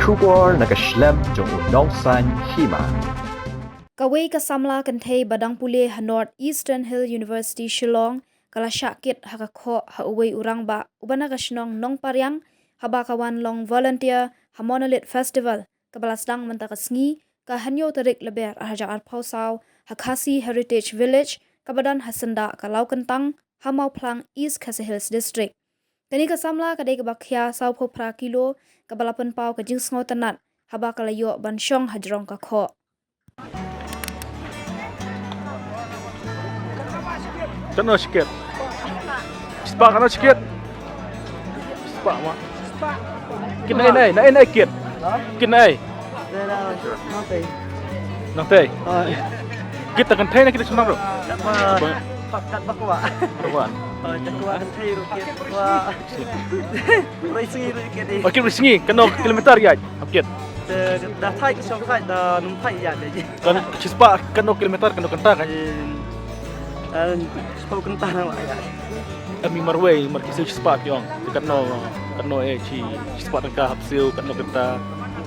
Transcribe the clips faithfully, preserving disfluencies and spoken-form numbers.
Khubor na ka shlem jong u nongsan hima. Kawei ka samla kynthei ba dang pule ha North Eastern Hill University Shillong ka la shah kit ha ka khoh ha uwei u rangbah uba na ka shnong Nongpariang haba ka wan long volunteer ha Monolith Festival kaba la sdang mynta ka sngi ka hynñiew tarik Lber ar hajar arphew saw ha Khasi Heritage Village kaba don ha syndah ka Lawkyntang ha Mawphlang, East Khasi Hills District. Kane ka samla ka dei kaba khia sawphew phra kilo kaba la pynpaw ka jingsngewtynnat haba ka la ïoh ban shong hajrong ka khoh. Katno shi kit? Shispah, katno shi kit? Shispah ma. Kit na ei, na ei, na ei kit? Kit na ei? Nangtei. Nangtei. Kit tang kynthei ne kit tang shnong ruh? Katba, katba kwah. Kwah. Oi, tang kwah kynthei ruh kit kwah. Hynriew sngi ruh kit. Oh, kit hynriew sngi, katno kilometer ïaid hap kit? Te da thait ka shong thait, da nym thait ïaid de. Kan shispah katno kilometer, katno kynta kan? Eh, eh, shispah kynta na ïaid. Em, marwei, mar ki siew shispah ki ong. Te katno, katno eh shi, shispah tyngka hap siew, katno kynta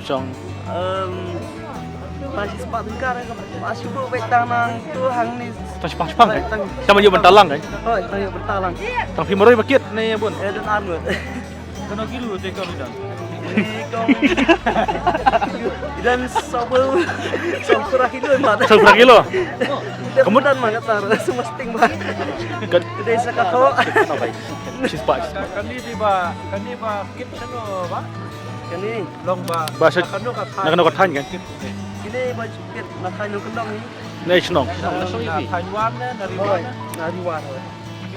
shong? Em, ba shispah tyngka re, ba shu buh beit tang nangtu hangne. Tang shipang shipang kan? Tang, tang ïoh bynta lang kan? Hooid, tang ïoh bynta lang. Tang phi marwei ba kit ne bun? Eh, don ar ngut. Katno kilo te kong don? Ni kong. Don sawphew, sawphew phra kilo ma. Sawphew phra kilo? Ka mut don ma, nga tar, sumar sting ba. Kat- Dei sa ka khoh. Shispah, shispah. Kane dei ba, kane ba kit shano ba? Kane. Long ba. Ba sa- Na kano ka thaiñ? Na kano ka thaiñ kan? Kine ba kit na thaiñ Nongkyndong ni. Na shnong. Na Taiwan ne, na Riwan ne? Na Riwan.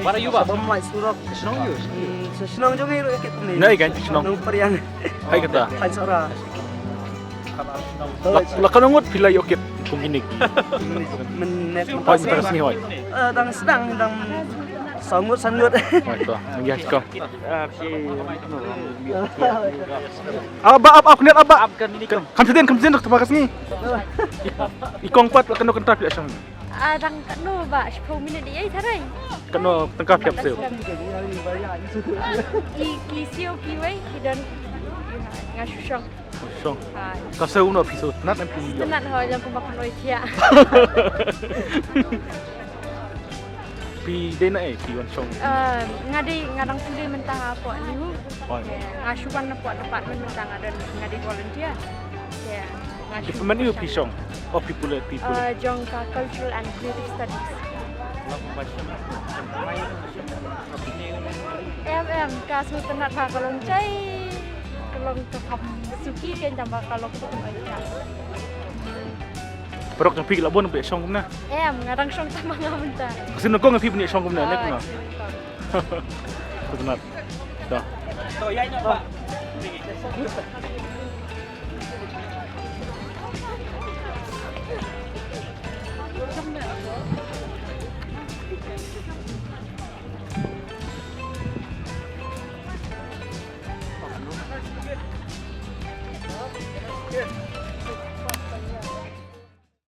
Ba la ïoh ba? Sa bym lait surok. Shnong ïoh. Hmm, sa shnong jong ngi ruh kit ni. Na ei kan shnong? Nongpariang. Hai kata. Thaiñ Sohra. La, la katno ngut phi la ïoh kit kum kine? Mynne. Hooid, mynta ka sngi hooid. Eh, dang sdang, dang saw ngut, san ngut. Hooid, to. Ngi ïa kiko. Ah, ba ap, ap, kniat ap, ba ap. Kham sdien, kham sdien, dak tapa ka sngi. I kong pat, la katno kynta phi la shong? Ah, dang katno ba, shiphew minit ïa i tharai. Katno tyngka phi hap siew? I ki siew kiwei, ki don. Nga shu shong. Shong. Hai. Ka siew uno phi siew tynnat em phi ïoh? Tynnat hooid, ïa kumba kan oi thiah. Phi dei na ei phi wan shong? Ah, nga dei, nga dang pule mynta hapoh NEHU. Oh. Nga shu wan napoh department mynta, nga don, nga dei volunteer. Nga shu wan. Department ïa phi shong? Oh, phi pule, phi pule. Ah, jong ka Cultural and Creative Studies. Em, em, ka sngewtynnat ba ka long jai, ka long ka kham suki kein tang ba ka long ka kham ai ka. Paralok jong phi la bun ban ïa shong kumne? Em, nga dang shong tang ma nga mynta. Ka sien nyngkong phi ban ïa shong kumne ne kumne? Ah, sien nyngkong. Sngewtynnat. Da.